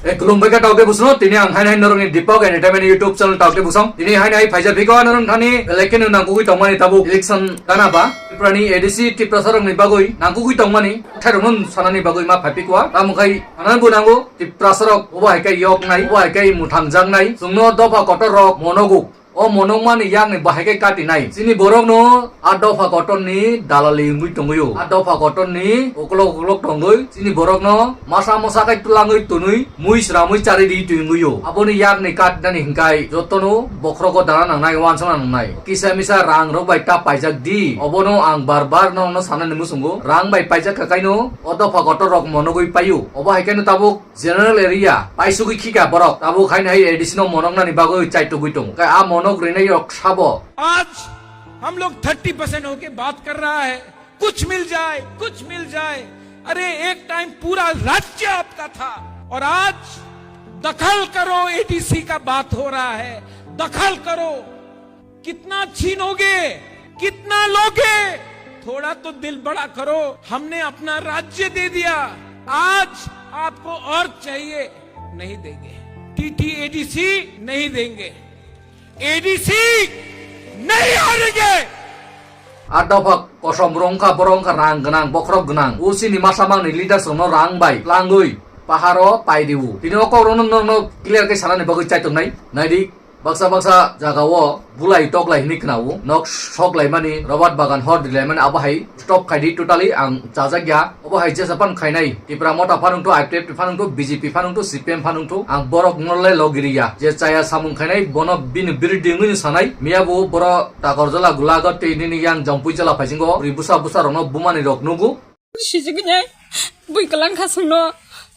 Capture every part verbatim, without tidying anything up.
Eh, khulumbai kha taoke busno, tini ang hainai norokni Deepak Entertainment YouTube channel taoke busong. Tini hainai phaijak phiko norok thani, belai kheno nangkukwi tongmani tabuk election gana ba. Tripurani A D C Tiprasa rokni bagwi nangkukwi tongmani, thairokno sanani bagwi ma phaiphikwa. Tamo khai sanani bo nango, Tiprasa rok obo hai khe yok nai, obo hai khe muthang jak nai. Chwngno dopha kotor rok monogo. O monokmani yakni bahai khe katinai. Chini borokno a dopha kotorni dalali wngwi tongwio. A dopha kotorni uklok uklok tongwi chini borokno masa masa khe twlangwi twnwi mui sramwi chari di twi wngwio. Aboni yakni katinani hinkhai jotono bokhrogo dana nangnai, wansana nangnai. Kisa misa rang rok bai ta paijak di. Obono ang bar bar nono sanani muchungo. Rang bai paijak kha kaino o dopha kotor rok monogwi paio. Obo hai khe no tabuk General area, paisugwi khika borok, tabuk haino hai A D C no monoknani bagwi chaitugwi tongo. Khe a monok rinai rok sabo. आज हम लोग thirty percent होके बात कर रहा है, कुछ मिल जाए, कुछ मिल जाए। अरे, एक टाइम पूरा राज्य आपका था और आज दखल करो, एडीसी का बात हो रहा है, दखल करो। कितना छीनोगे, कितना लोगे? थोड़ा तो दिल बड़ा करो। हमने अपना राज्य दे दिया, आज आपको और चाहिए? नहीं देंगे। टीटी एडीसी नहीं देंगे, एडीसी नहीं हारेंगे। A dopha kosom rongkha, borok wngkha rang gwnang, bokhorok gwnang. O chini masa mangni leaders rokno rang bai langwi paharo pai diu. Tini o kokrokno norokno clear khe sanani bagwi chaitongnai. Naidi, baksa baksa jagao bulai toklai hinwi khwnao, nok soklaimani, robot bagan hor dilaimani, abo hai stop khaidi totally ang chajakya. Obo hai jesa phano khainai, Tipra Motha phano wngthu, I P F T phano wngthu, B J P phano wngthu, C P M phano wngthu, ang borok nole logiriya. Je chaya samung khainai, bono bini biriding wngwi sanai. Miya bo boro Takarjala gulago tei nini yang Jampui jala phaisingo, ri busa busa rokno bumani rok nugo. Sijikne bui kwlang kha songno.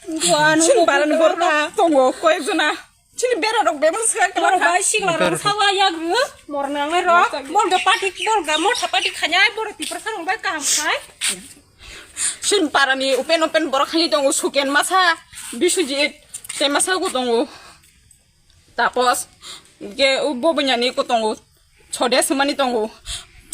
Sin paran borok tongo, koyek jona. Chini bera rok bebak swkang kwlak kha. Bai sikla rok sawa yak rw. Mor nangnai rok. Mor ga pati, mor ga motha pati khanya, bor tipra sarong bai kaham khai. Sin parani open open borok khani tongo, Suken masa, Biswajit, tei masa ko tongo. Tapos, ge u bobo nyani ko tongo. Chode sumani tongo.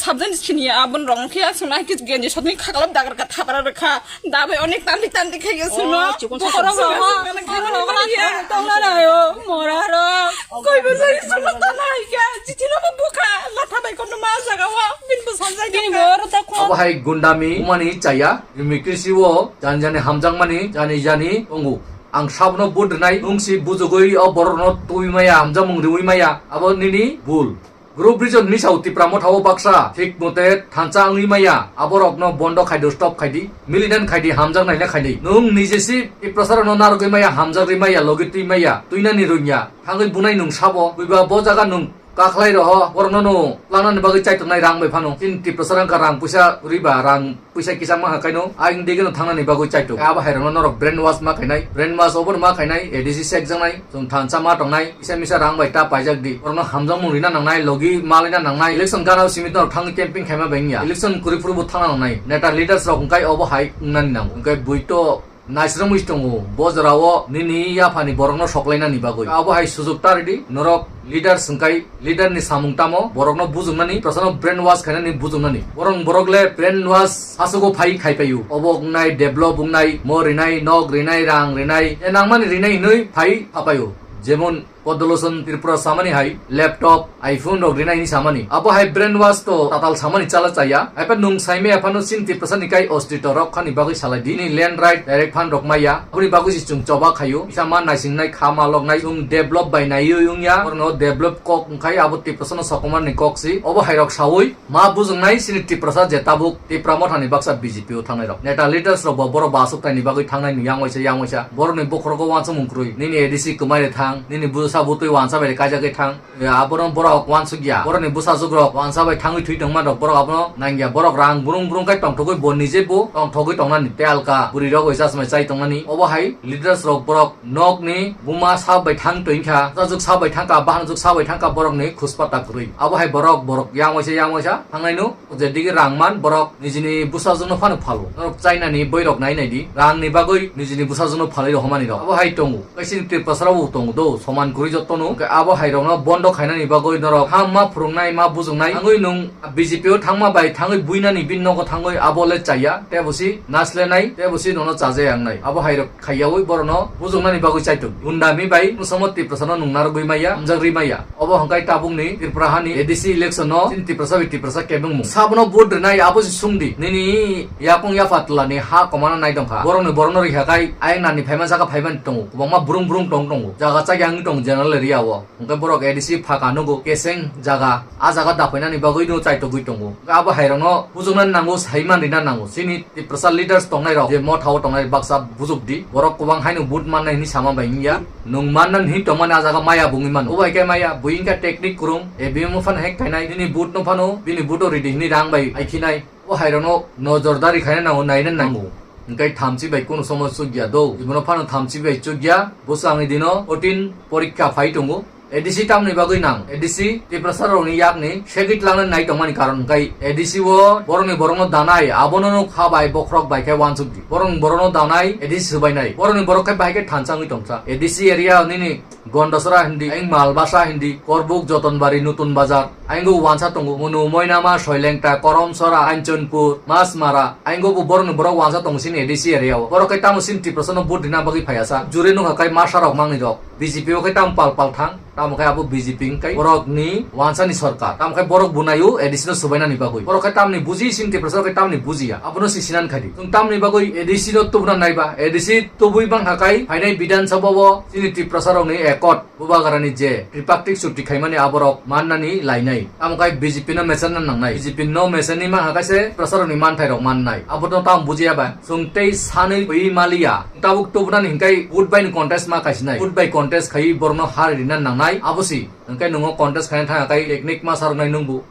Sabjani sini abon rong khe aswk na kis genji sotni khaklap dagar ka thapara rwkha. Da bai onek tanti tanti khe aswk no. Oh, chikon sa. Bokorok rok, bokorok rok tongna nayo, mora rok. Koi bo sari sumata nai kya, chichi no bukha, latha bai kono ma jaga wa, bin bo sanjai. Kini kha. Abo hai gundami, umani chaya, imi krisi o, jani jani hamjakmani, jani jani tongo. Ang sabno vote rwnai, nwng si bujugwi o borokno twi maya, hamjakmung riwi maya, abo nini bul. Group reason ni sao Tipra Motha o baksa thik mote thansa wngwi maya, aborokno bondo khaidi, stop khaidi, militant khaidi, hamjak naina khaidi. Nwng nijesi Tiprasa rokno narwgwi maya, hamjakri maya, logi twi maya, twinani rwngya, thangwi bunai nwng sabo, buiba bo jaga nwng kakhlai roho, borokno nwng planani bagwi chaitongnai rang bai phano. Chini Tiprasa rang ka rang puisa riba, rang puisa kisa ma khaino, ayang digi no thangnani bagwi chaitok. Abo hai rokno norok brain wash ma khainai, brain wash obo ma khainai, A D C sek jangnai. Chwng thansa ma tongnai, kisa misa rang bai ta paijak di. Borokno hamjakmung rina nangnai, logi malina nangnai. Election gana o simi norok thangwi camping khaima bai wngya. Election kwrwi phuru bo thangna nangnai. Neta leaders rok hwnkhe obo hai wngnani nango. Hwnkhe buito naisrwngwi tongo. Bo jorao nini yaphani borokno soklainani bagwi. Abo hai sujuk ta ridi. Norok leaders hwnkhe leader ni samung tamo? Borokno bujuknani, Tiprasano brain wash khainani bujuknani. Borok, borok le brain wash hasugo phai khai paio. Obo wngnai, develop wngnai, mo rinai, nok rinai, rang rinai, e nangmani rinai hinwi phai phapaio. Jemon Podoloson Tripura samani hai laptop, iPhone rok rinai hinwi samani. Abo hai brain wash to tatal samani chala chaya. Haiphano nwng saimaya phano chini Tiprasani kai ostito rok khani bagwi salai di. Nini land right direct phan rok maya. Aboni bagwi se chwng choba khaio. Kisa ma naisingnai kha ma loknai. Chwng develop bai naiwi wngya. Borokno develop kok wngkhai abo Tiprasano sokomorni kok se. Obo hai rok saui ma bujuknai chini Tiprasa je tabuk Tipra Mothani baksa B J P o thangnai rok. Neta leaders rok bo borok ba aswk taini bagwi thangnai ni yang waisa yang waisa. Borokni bokhorogo wansukmung kwrwi. Nini A D C kwmai rwi thang, nini busa butwi wansa bai rwi kaijagwi thang. Ya, abono borok wansukya. Borokni bwsajwk rok wansa bai thangwi thwi tongma rok borok abono nangya. Borok rang brung brung khe tongthogwi bo nije bo tongthogwi tongnani. Tei alka bwrwi rok bai chasmai chai tongnani. Obo hai leaders rok borok nokni buma sa bai thang twi kha, bwsajwk sa bai thang kha, bahanajwk sa bai thang kha borokni khuspa ta kwrwi. Abo hai borok, borok yang waisa yang waisa thangnai no. Je digi rang man borok nijini bwsajwkno phano phalo. Norok China ni boirok nai nai di. Rang ni bagwi nijini bwsajwkno phalwi rohormani rok. Abo hai tongo. Kaisini Tiprasa rok bo tongo do, soman kwrwi. Jotono hwnkhe abo hairokno bondo khainani bagwi norok ha ma phwrwngnai, ma bujuknai, thangwi nwng B J P o thangma bai thangwi buinani bini nogo thangwi abo le chaya, tei bo si naslenai, tei bo si nono chajaya wngnai. Abo hairok khaiyaui borokno bujuknani bagwi chaitok. Gundami bai bwsamo Tiprasano nung narwgwi maya, hamjak rwi maya. Obo hwnkhe tabukni Tripura hani A D C election no chini Tiprasa bai Tiprasa kebengmung. Sabono vote rwnai abo se sungdi. Nini yakung yapha twlani ha komana nai tongkha. Borokni borokno rikha khai ayang nani phaima saka phaimani tongo. Kwbangma brung brung tong tongo. Jaga chagi wngwi tongo general area o. Hwnkhe borok A D C phaka nugo keseng jaga. A jaga dapainani bagwi no chaitogwi tongo. Hwnkhe abo hairokno bujuknani nango, saiman rina nango. Chini Tiprasa leaders tongnai rok je motha o tongnai baksa bujukdi. Borok kwbang haino vote mannai hinwi sama bai wngya. Nwng manna hinwi tongmani a jaga maya bo wngwi mano. Obo hai khe maya, bo wngkha technique kwrwng, E V M o phano hack khainai, nini vote no phano, bini vote o ridi hinwi rang bai aikhinai. O hairokno nojordari khaina nango, naina nango. Hwnkhe thamchi bai kunu somo chukya do. Ibono phano thamchi bai chukya, bwswk angni dino kothin porikha phai tongo. A D C tamni bagwi nang? A D C Tiprasa rokni yakni segit langna nai tongmani karon hwnkhe A D C o borokni borokno danai, abono no kha bai bokhorok bai khe uansukdi. Borokni borokno danai A D C swbainai. Borokni borok khe bai khe thansa wngwi tongsa. A D C area nini Gondasora hindi, ayang Malbasa hindi, Korbuk, Jotonbari, Nutun Bazar, ayang go uansa tongo, Munu, Moinama, Soilengta, Koromsora, Anchonpur, Masmara, ayang go bo borokni borok uansa tongo chini A D C area o. Borok khe tamo chini Tiprasa no vote rina bagwi phaiya sa. Jure nukha kai masa rok mangni rok. B J P o khe tamo pal pal thang, tamo khe abo B J P wngkai borokni uansani sorkar. Tamo khe borok bunaio A D C no swbainani bagwi. Borok khe tamni buji chini Tiprasa khe tamni bujiya. Abono si sinan khadi. Chwng tamni bagwi A D C no tubuna naiba. A D C tubui bangkha kai phainai Bidhan Sabha o chini Tiprasa rokni accord. Bubagrani je tripartite chukti khaimani aborok mannani lainai. Tamo khai B J P no mecherna nangnai. B J P no mecherni mankha kaise Tiprasarokni manthairok mannai. Abono tamo bujiya ba. Chwng tei sanwi twi maliya. Tabuk tubunani hinkai vote bai ni contest ma kaisinai. Vote bai contest khai borokno har rina nangnai. Abosi. Hinkai nwngo contest khaina thangya kai technique ma saroknai nwngbu.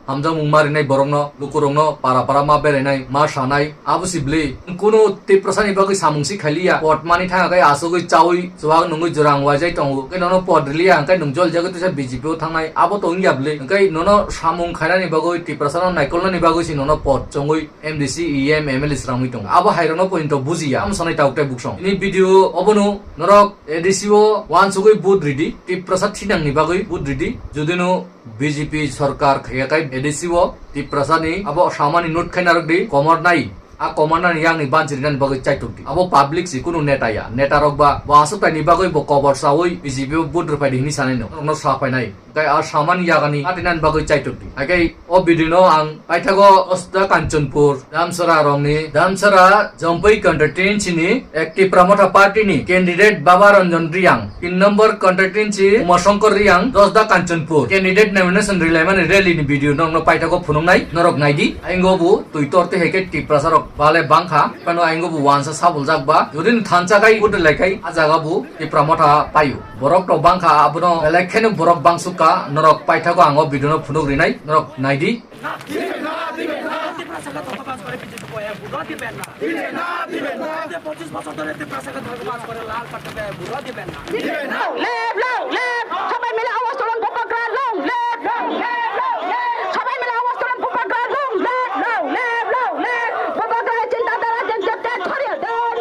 Hamjakmung ma rinai borokno, lukurokno para para ma berainai, ma sanai, abo si bwlwi. Kunu Tiprasani bagwi samung si khailiya, pot mani thangya khe asugwi chaui, chuwak nungwi jwrang waijai tongo. Khe nono pot riliya, hwnkhe nwng joljagwi twisa B J P o thangnai, abo to wngya bwlwi. Hwnkhe nono samung khainani bagwi, Tiprasano naikolnani bagwi si nono pot chongwi M D C, E M, M L A srangwi tongo. Abo hairokno poito bujiya, amo sanai tabuk tei buksong. Ini video obono norok A D C o uansugwi vote ridi, Tiprasa thinangni bagwi vote ridi. Judino B J P sorkar khaiya kai A D C o Tiprasani abo samani note khai narwk di, komor nai. A komor nani yakni banchi rinani bagwi chaitok di. Abo public si kunu neta ya. Neta rok ba, bo aswk taini bagwi bo kobor saui B J P o vote rwphai di hinwi sanai no. Norokno sa phainai. Kai a samani yagani atinani bagwi chaitok di. Hai kai o video no ang paithago Osda Kanchanpur, Damsara rokni, Damsara Jompui constituency ni ek Tipra Motha party ni candidate Baba Ranjan Riang. Tin number constituency Uma Shankar Riang, Dosda Kanchanpur. Candidate nomination rilaimani rally ni video norokno paithago phunuknai, norok naidi. Aingo bo twi tor twi hai khe Tiprasa rok bale bangkha, phano aingo bo uansa sabuljak ba. Jodi no thansa khai vote lai khai, a jaga bo Tipra Motha paio. Borok rok bangkha, abono belai kheno borok bangsukha, norok paithago ang o video no phunuk rinai, norok naidi. না, দিবে না। দিবে না, দিবে না। তিপ্রাসাকে ধোঁকাবাজ করে বিজেপি কয়ে ভোট দিবেন না। দিবে না, দিবে না। যে পঁচিশ বছর ধরে তিপ্রাসাকে ধোঁকাবাজ করে লাল পাট্টা দেয় ভোট দিবেন না। দিবে না। Long live, long live। সবাই মিলে আওয়াজ তুলুন, বুবাগ্রা long live। Long live, long live। সবাই মিলে আওয়াজ তুলুন, বুবাগ্রা long live। Long live, long live। বুবাগ্রার চিন্তাধারা দেশ জুড়ে ছড়িয়ে দিন।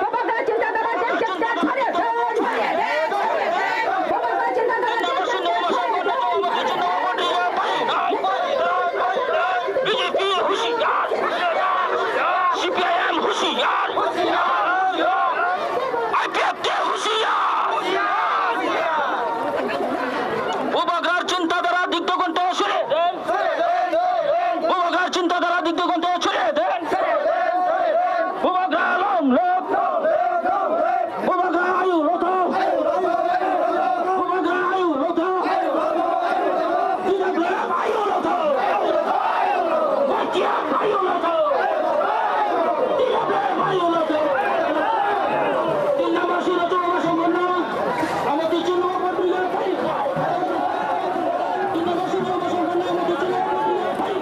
বুবাগ্রার চিন্তাধারা দেশ জুড়ে ছড়িয়ে দিন। বিজেপি হুঁশিয়ার, সিপিআইএম হুঁশিয়ার, আইপিএফটি হুঁশিয়ার। বুবাগ্রার চিন্তাধারা দীপ্ত কণ্ঠে ছড়িয়ে দেন। বুবাগ্রার চিন্তাধারা দীপ্ত কণ্ঠে ছড়িয়ে দেন। বুবাগ্রা long live। Bubagra ayu lotha. Bubagra ayu lotha. Bubagra ayu lotha. Batia ayu lotha. Bubagra ayu lotha. Tinna masi lotha, masi munna. Amo tichun mo patri ya pai. Tinna masi lotha, masi munna, amo tichun mo patri ya pai.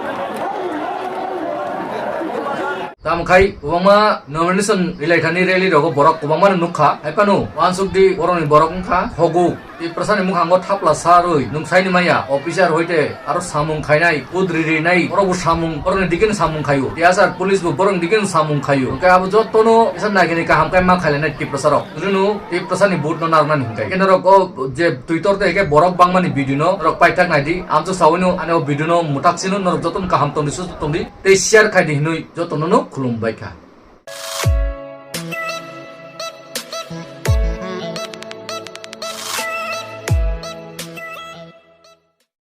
Tamo khai kwbangma nomination rilai thani rally rogo borok kwbangma no nukha. Hai phano uansuk di borokni borok wngkha Hogu Tiprasa ni mukhango thapla sarwi nung saini maya, officer hoite aro samung khainai, kudri rinai, oro bo samung, oro ni dikeno samung khayo. T S R police bo borok ni dikeno samung khayo. Hwnkhe abo jotono isa nagini kaham khe ma khailainai Tiprasa rok. Rino Tiprasa ni vote no narwknani hwnkhe. Khe norok o je Twitter te hwnkhe borok bangmani video no norok paithak naidi. Amso sawino ani o video no mutak sino norok jotono kaham tongdi, susto tongdi. Tei share khaidi hinwi jotono no khulum bai kha.